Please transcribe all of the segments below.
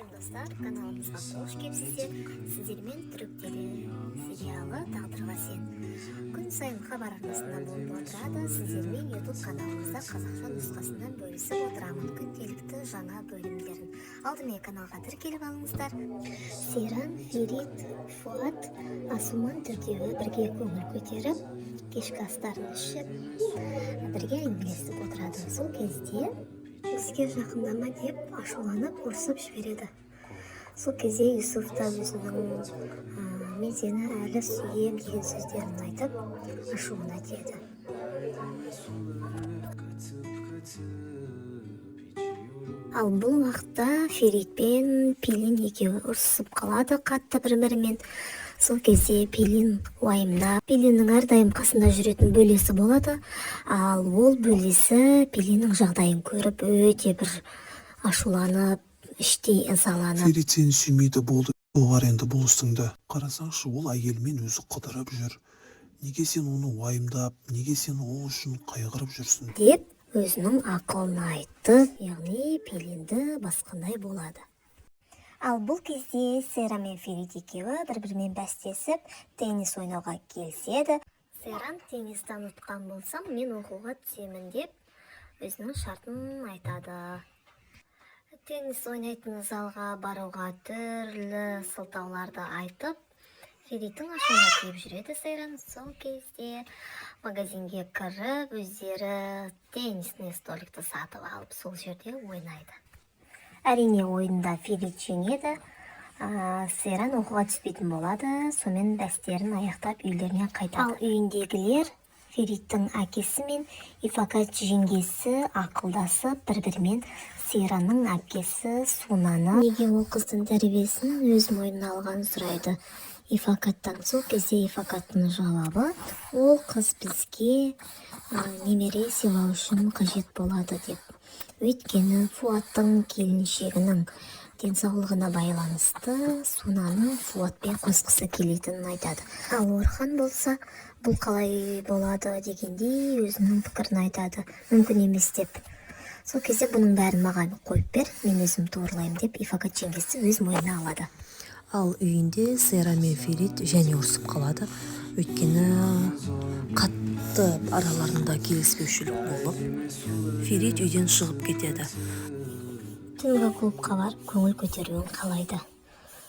Сәлем, достар! Каналымызға қош келіпсіздер! Сіздермен түрік телесериалы «Тағдырға сен» күн сайын Хабар арнасында болып отырады. Сіздермен Ютуб каналымызда қазақша нұсқасынан бөлісіп отырамын күнделікті жаңа бөлімдерін. Алдымен каналға тіркеліп алыңыздар. Сейран, Ферит, Фуат, Асуман төртеуі бірге көңіл көтеріп, кешкі астарын ішіп, бірге әңгімелесіп отырады. Сол кезде «Бізге жақындама» деп ашуланып, ұрсып жібереді. Сол кезде Юсуф та өзінің «Мен сені әлі сүйем» деген сөздерін айтып, ашуына тиеді. Katıp katıp içiyorum. Ал бұл уақытта Ферит пен Пелин екеуі ұрсысып қалады қатты бір бірімен. Сол кезде Пелин уайымдап, Пелиннің әрдайым қасында жүретін бөлесі болады. Ал ол бөлесі Пелиннің жағдайын көріп, өте бір ашуланып, іштей ызаланып: Ферит сені сүймейді, болды, доғар енді бұл ісіңді. Қарасаңшы, ол әйелімен өзі қыдырып жүр. Неге сен оны уайымдап, неге сен ол үшін қайғырып жүрсің? Деп өзінің ақылын айтты, яғни Пелинді басқандай болады. Ал бұл кезде Сейран мен Ферит екеуі бір бірімен бәстесіп, теннис ойнауға келіседі. Сейран «Теннистен ұтқан болсам, мен оқуға түсемін» деп өзінің шартын айтады. Теннис ойнайтын залға баруға түрлі сылтауларды айтып, Фериттің ашуына тиіп жүреді Сейран. Сол кезде магазинге кіріп, өздері теннисный столикті сатып алып, сол жерде ойнайды. Әрине, ойында Ферит жеңеді. Сейран оқуға түспейтін болады. Сонымен бәстерін аяқтап, үйлеріне қайтады. Ал үйіндегілер, Фериттің әкесі мен Ифакат жеңгесі ақылдасып, бір бірімен Сейранның әпкесі Сунаны неге ол қыздың тәрбиесін өз мойнына алғанын сұрайды Ифакаттан. Сол кезде Ифакаттың жауабы: «Ол қыз бізге немере сыйлау үшін қажет болады» деп. Өйткені Фуаттың келіншегінің денсаулығына байланысты Сунаны Фуатпен қосқысы келетінін айтады. Ал Орхан болса, бұл қалай болады дегендей өзінің пікірін айтады, мүмкін емес деп. Сол кезде «Бұның бәрін маған қойып бер, мен өзім туралаймын» деп Ифакат жеңгесі өз мойнына алады. Ал үйінде Сейран мен Ферит және ұрсып қалады, өйткені қатты араларында келіспеушілік болып, Ферит үйден шығып кетеді. Түнгі клубқа барып көңіл көтеруін қалайды.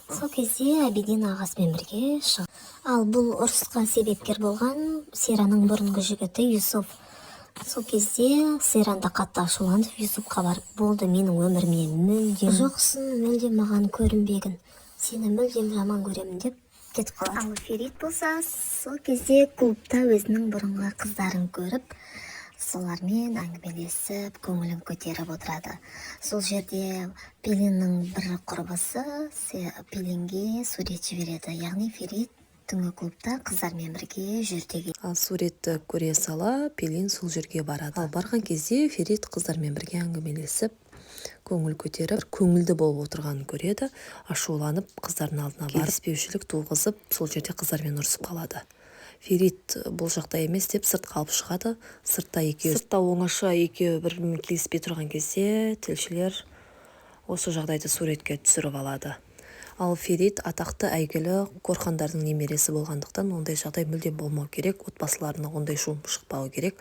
Сол кезде Әбиден ағасымен бірге шығып, ал бұл ұрысқа себепкер болған Сейранның бұрынғы жігіті Юсуф. Сол кезде Сейран да қатты ашуланып, Юсупқа барып: «Болды, менің өмірімнен мүлдем жоқсың, мүлдем маған көрінбегін, сені мүлдем жаман көремін» деп кетіп қалады. Ал Ферит болса, сол кезде клубта өзінің бұрынғы қыздарын көріп, солармен әңгімелесіп, көңілін көтеріп отырады. Сол жерде Пелиннің бір құрбысы Пелинге сурет жібереді, яғни Ферит түнгі клубта қыздармен бірге жүр деген. Ал суретті көре сала Пелин сол жерге барады. Ал барған кезде Ферит қыздармен бірге әңгімелесіп, көңіл көтеріп, көңілді болып отырғанын көреді. Ашуланып, қыздардың алдына барып, келіспеушілік туғызып, сол жерде қыздармен ұрысып қалады. Ферит бұл жақта емес деп сыртқа алып шығады. Сыртта оңаша екеуі бір бірімен келіспей тұрған кезде тілшілер осы жағдайды суретке түсіріп алады. Ал Ферит атақты, әйгілі Корхандардың немересі болғандықтан, ондай жағдай мүлдем болмау керек, отбасыларына ондай шум шықпауы керек.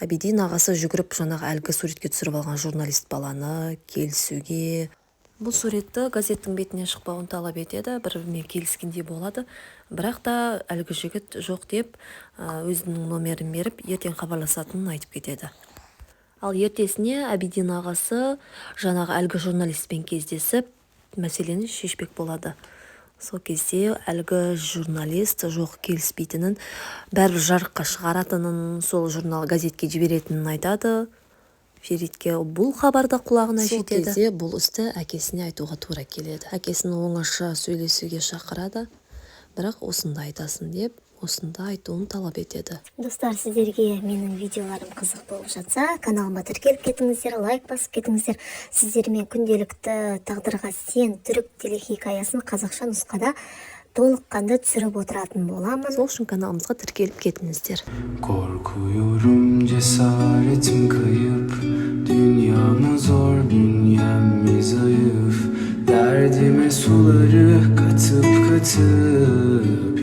Абидин ағасы жүгіріп жаңағы әлгі суретке түсіріп алған журналист баланы келісуге, бұл суретті газеттің бетіне шықпауын талап етеді. бір бірімен келіскендей болады, бірақ та әлгі жігіт жоқ деп, өзінің номерін беріп, ертең хабарласатынын айтып кетеді. Ал ертесіне Абидин ағасы жаңағы әлгі журналистпен кездесіп, мәселені шешпек болады. Сол кезде әлгі журналист жоқ, келіспейтінін, бәрібір жарыққа шығаратынын, сол журнал газетке жіберетінін айтады. Феритке бұл хабар да құлағына Сол жетеді. кезде бұл істі әкесіне айтуға тура келеді. Әкесін оңаша сөйлесуге шақырады, бірақ осында айтасың деп, осында айтуын талап етеді. Достар, сіздерге менің видеоларым қызық болып жатса, каналыма тіркеліп кетіңіздер, лайк басып кетіңіздер. Сіздермен күнделікті «Тағдырға сен» түрік телехикаясын қазақша нұсқада толыққанды түсіріп отыратын боламын. Сол үшін каналымызға тіркеліп кетіңіздер. Korkuyorum, cesaretim kayıp. Dünya mı zor, bünyem mi zayıf? Derdime suları katıp katıp.